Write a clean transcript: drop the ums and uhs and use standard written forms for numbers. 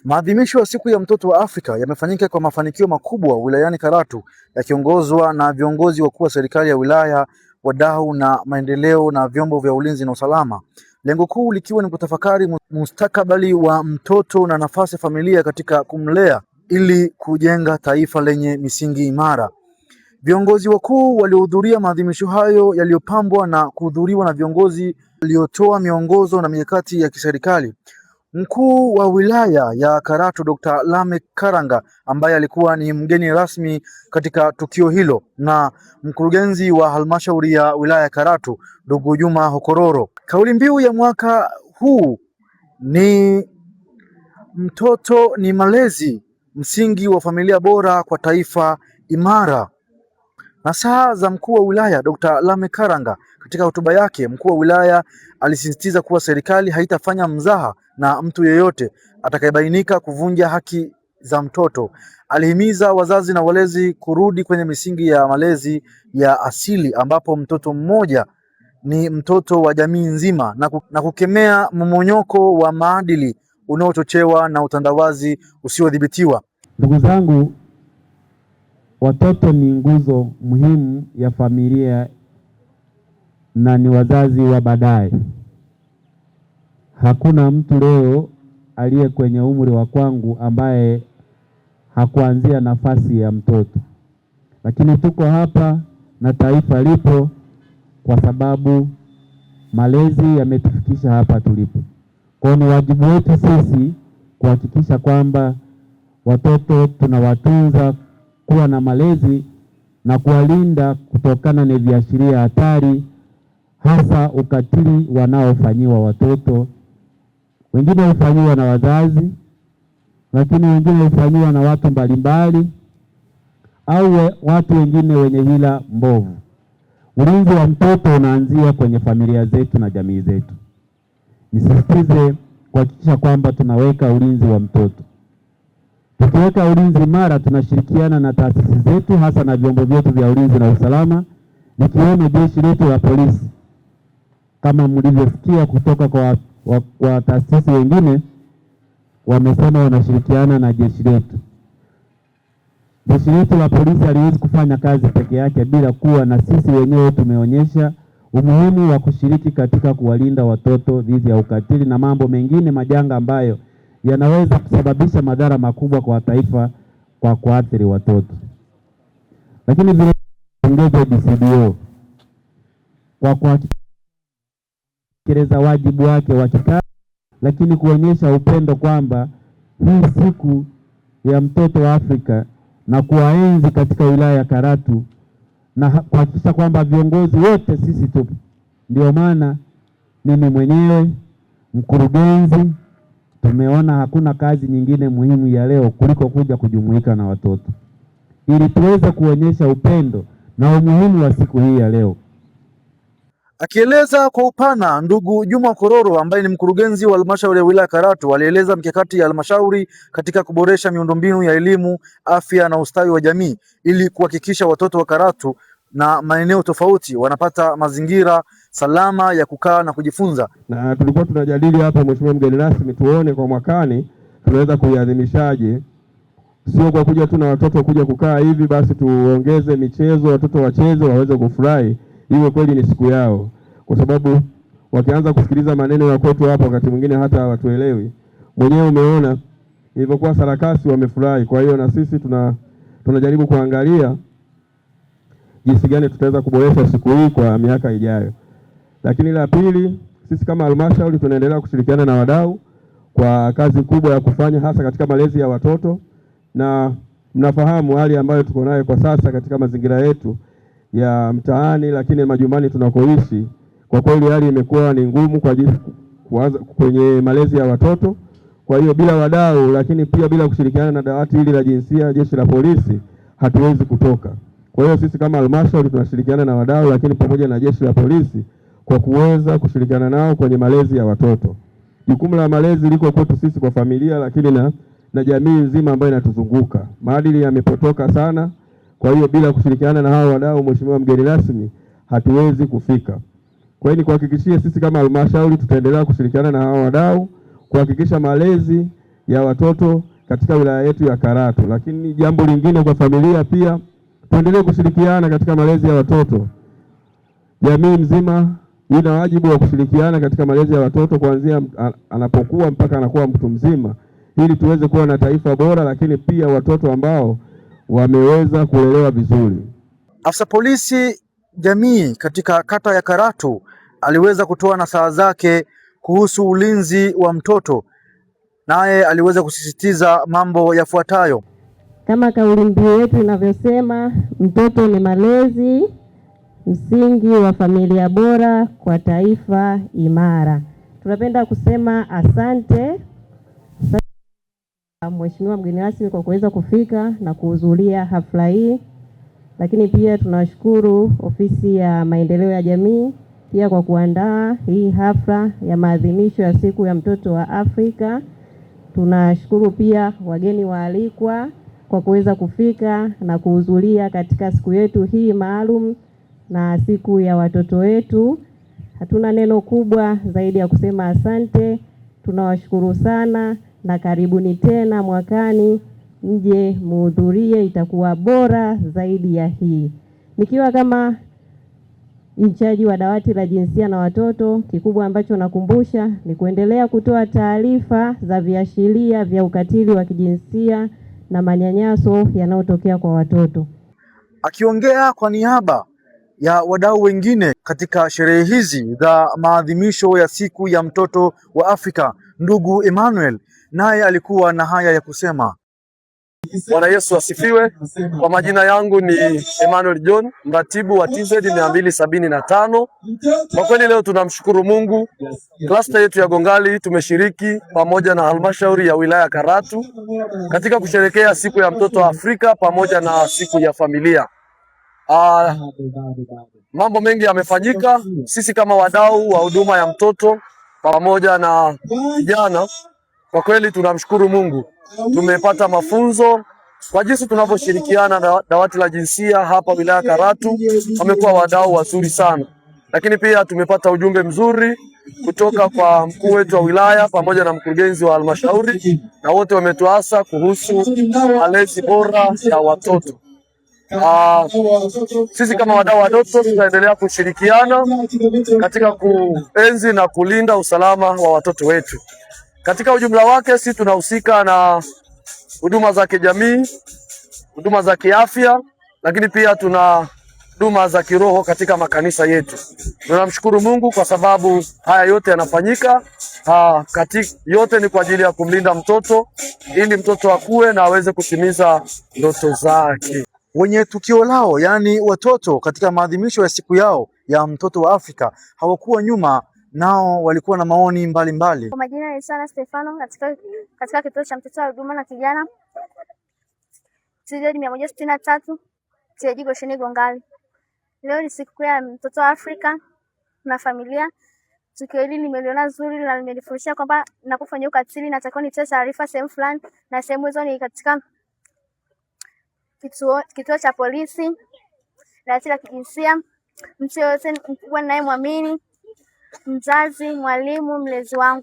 Maadhimisho ya Siku ya Mtoto wa Afrika yamefanyika kwa mafanikio makubwa wilayani Karatu yakiongozwa na viongozi wakuu wa serikali ya wilaya, wadau na maendeleo na vyombo vya ulinzi na usalama. Lengo kuu likiwa ni kutafakari mustakabali wa mtoto na nafasi ya familia katika kumlea ili kujenga taifa lenye misingi imara. Viongozi wakuu waliohudhuria maadhimisho hayo yaliyopambwa na kuhudhuriwa na viongozi waliotoa miongozo na mikakati ya kiserikali. Mkuu wa wilaya ya Karatu Dr. Lameck Karanga ambaye alikuwa ni mgeni rasmi katika tukio hilo na mkurugenzi wa halmashauri ya wilaya ya Karatu ndugu Juma Hokororo. Kauli mbiu ya mwaka huu ni mtoto ni malezi, msingi wa familia bora kwa taifa imara. Nasaha za mkuu wa wilaya Dr. Lameck Karanga. Katika hotuba yake, mkuu wa wilaya alisisitiza kuwa serikali haitafanya mzaha na mtu yeyote atakayebainika kuvunja haki za mtoto. Alihimiza wazazi na walezi kurudi kwenye misingi ya malezi ya asili ambapo mtoto mmoja ni mtoto wa jamii nzima na kukemea mmomonyoko wa maadili unaochochewa na utandawazi usiodhibitiwa. Ndugu zangu, watoto ni nguzo muhimu ya familia na ni wazazi wa baadaye. Hakuna mtu leo aliye kwenye umri wa kwangu ambaye hakuanzia nafasi ya mtoto, lakini tuko hapa na taifa lipo kwa sababu malezi yametufikisha hapa tulipo. Kwa hiyo ni wajibu wetu sisi kuhakikisha kwamba watoto tunawatunza, kuwa na malezi na kuwalinda kutokana na viashiria hatari, hasa ukatili wanaofanyiwa watoto. Wengine hufanyiwa na wazazi, lakini wengine hufanyiwa na watu mbalimbali au watu wengine wenye hila mbovu. Ulinzi wa mtoto unaanzia kwenye familia zetu na jamii zetu. Nisisitize kuhakikisha kwamba tunaweka ulinzi wa mtoto. Tukiweka ulinzi imara, tunashirikiana na taasisi zetu, hasa na vyombo vyetu vya ulinzi na usalama, likiwemo jeshi letu la polisi. Kama mlivyosikia kutoka kwa taasisi wengine, wamesema wanashirikiana na jeshi letu. Jeshi letu la polisi haliwezi kufanya kazi peke yake bila kuwa na sisi wenyewe tumeonyesha umuhimu wa kushiriki katika kuwalinda watoto dhidi ya ukatili na mambo mengine majanga ambayo yanaweza kusababisha madhara makubwa kwa taifa kwa kuathiri watoto. Lakini vile pongeze DCDO kwa kutekeleza wajibu wake wa kikazi, lakini kuonyesha upendo kwamba hii siku ya mtoto wa Afrika na kuwaenzi katika wilaya ya Karatu na kuhakikisha kwamba viongozi wote sisi tupo. Ndio maana mimi mwenyewe mkurugenzi, tumeona hakuna kazi nyingine muhimu ya leo kuliko kuja kujumuika na watoto ili tuweze kuonyesha upendo na umuhimu wa siku hii ya leo. Akieleza kwa upana, ndugu Juma Kororo ambaye ni mkurugenzi wa halmashauri ya wilaya Karatu alieleza mikakati ya halmashauri katika kuboresha miundombinu ya elimu, afya na ustawi wa jamii ili kuhakikisha watoto wa Karatu na maeneo tofauti wanapata mazingira salama ya kukaa na kujifunza. Na tulikuwa tunajadili hapa, Mheshimiwa mgeni rasmi, tuone kwa mwakani tunaweza kuiadhimishaje, sio kwa kuja tu na watoto kuja kukaa hivi basi, tuongeze michezo, watoto wacheze waweze kufurahi, iwe kweli ni siku yao, kwa sababu wakianza kusikiliza maneno ya kwetu hapa, wakati mwingine hata hawatuelewi. Mwenyewe umeona ilivyokuwa sarakasi, wamefurahi. Kwa hiyo na sisi tunajaribu kuangalia jinsi gani tutaweza kuboresha siku hii kwa miaka ijayo. Lakini la pili, sisi kama halmashauri tunaendelea kushirikiana na wadau kwa kazi kubwa ya kufanya hasa katika malezi ya watoto, na mnafahamu hali ambayo tuko nayo kwa sasa katika mazingira yetu ya mtaani, lakini majumbani tunakoishi. Kwa kweli hali imekuwa ni ngumu kwa ajili kwenye malezi ya watoto. Kwa hiyo bila wadau, lakini pia bila kushirikiana na dawati hili la jinsia, jeshi la polisi, hatuwezi kutoka. Kwa hiyo sisi kama halmashauri tunashirikiana na wadau, lakini pamoja na jeshi la polisi kwa kuweza kushirikiana nao kwenye malezi ya watoto. Jukumu la malezi liko kwetu sisi kwa familia, lakini na jamii nzima ambayo inatuzunguka. Maadili yamepotoka sana. Kwa hiyo bila kushirikiana na hao wadau, Mheshimiwa mgeni rasmi, hatuwezi kufika. Kwa hiyo nikuhakikishie sisi kama halmashauri tutaendelea kushirikiana na hao wadau kuhakikisha malezi ya watoto katika wilaya yetu ya Karatu. Lakini jambo lingine kwa familia pia, tuendelee kushirikiana katika malezi ya watoto. Jamii mzima ina wajibu wa kushirikiana katika malezi ya watoto kuanzia anapokuwa mpaka anakuwa mtu mzima, ili tuweze kuwa na taifa bora, lakini pia watoto ambao wameweza kulelewa vizuri. Afisa polisi jamii katika kata ya Karatu aliweza kutoa nasaha zake kuhusu ulinzi wa mtoto, naye aliweza kusisitiza mambo yafuatayo. Kama kauli mbiu yetu inavyosema, mtoto ni malezi, msingi wa familia bora kwa taifa imara. Tunapenda kusema asante Mheshimiwa mgeni rasmi kwa kuweza kufika na kuhudhuria hafla hii, lakini pia tunashukuru ofisi ya maendeleo ya jamii pia kwa kuandaa hii hafla ya maadhimisho ya siku ya mtoto wa Afrika. Tunashukuru pia wageni waalikwa kwa kuweza kufika na kuhudhuria katika siku yetu hii maalum na siku ya watoto wetu. Hatuna neno kubwa zaidi ya kusema asante. Tunawashukuru sana na karibuni tena mwakani, mje muhudhurie, itakuwa bora zaidi ya hii. Nikiwa kama inchaji wa dawati la jinsia na watoto, kikubwa ambacho nakumbusha ni kuendelea kutoa taarifa za viashiria vya ukatili wa kijinsia na manyanyaso yanayotokea kwa watoto. Akiongea kwa niaba ya wadau wengine katika sherehe hizi za maadhimisho ya siku ya mtoto wa Afrika, ndugu Emmanuel naye alikuwa na haya ya kusema. Bwana Yesu asifiwe. Kwa majina yangu ni Emmanuel John, mratibu wa TZ 275. Kwa kweli leo tunamshukuru Mungu, klasta yetu ya Gongali tumeshiriki pamoja na halmashauri ya wilaya Karatu katika kusherekea siku ya mtoto wa Afrika pamoja na siku ya familia. Mambo mengi yamefanyika. Sisi kama wadau wa huduma ya mtoto pamoja na vijana, kwa kweli tunamshukuru Mungu, tumepata mafunzo kwa jinsi tunavyoshirikiana na dawati la jinsia hapa wilaya Karatu. Wamekuwa wadau wazuri sana, lakini pia tumepata ujumbe mzuri kutoka kwa mkuu wetu wa wilaya pamoja na mkurugenzi wa halmashauri, na wote wametuasa kuhusu malezi bora ya watoto. Sisi kama wadau wa watoto tutaendelea kushirikiana katika kuenzi na kulinda usalama wa watoto wetu. Katika ujumla wake, sisi tunahusika na huduma za kijamii, huduma za kiafya, lakini pia tuna huduma za kiroho katika makanisa yetu. Tunamshukuru Mungu kwa sababu haya yote yanafanyika. Yote ni kwa ajili ya kumlinda mtoto ili mtoto akue na aweze kutimiza ndoto zake. Wenye tukio lao, yaani watoto, katika maadhimisho ya siku yao ya mtoto wa Afrika hawakuwa nyuma, nao walikuwa na maoni mbalimbali. Kwa majina ni Sara Stefano katika kituo cha mtoto wa huduma na kijana TZ 163 TG Gosheni Gongali. Leo ni siku ya mtoto wa Afrika na familia. Tukio hili nimeliona zuri na limenifundisha kwamba ninapofanyia ukatili natakiwa nitoe taarifa sehemu fulani, na sehemu hizo ni katika kituo cha polisi, dawati la kijinsia, mtu yeyote mkubwa ninayemwamini, mzazi, mwalimu, mlezi wangu.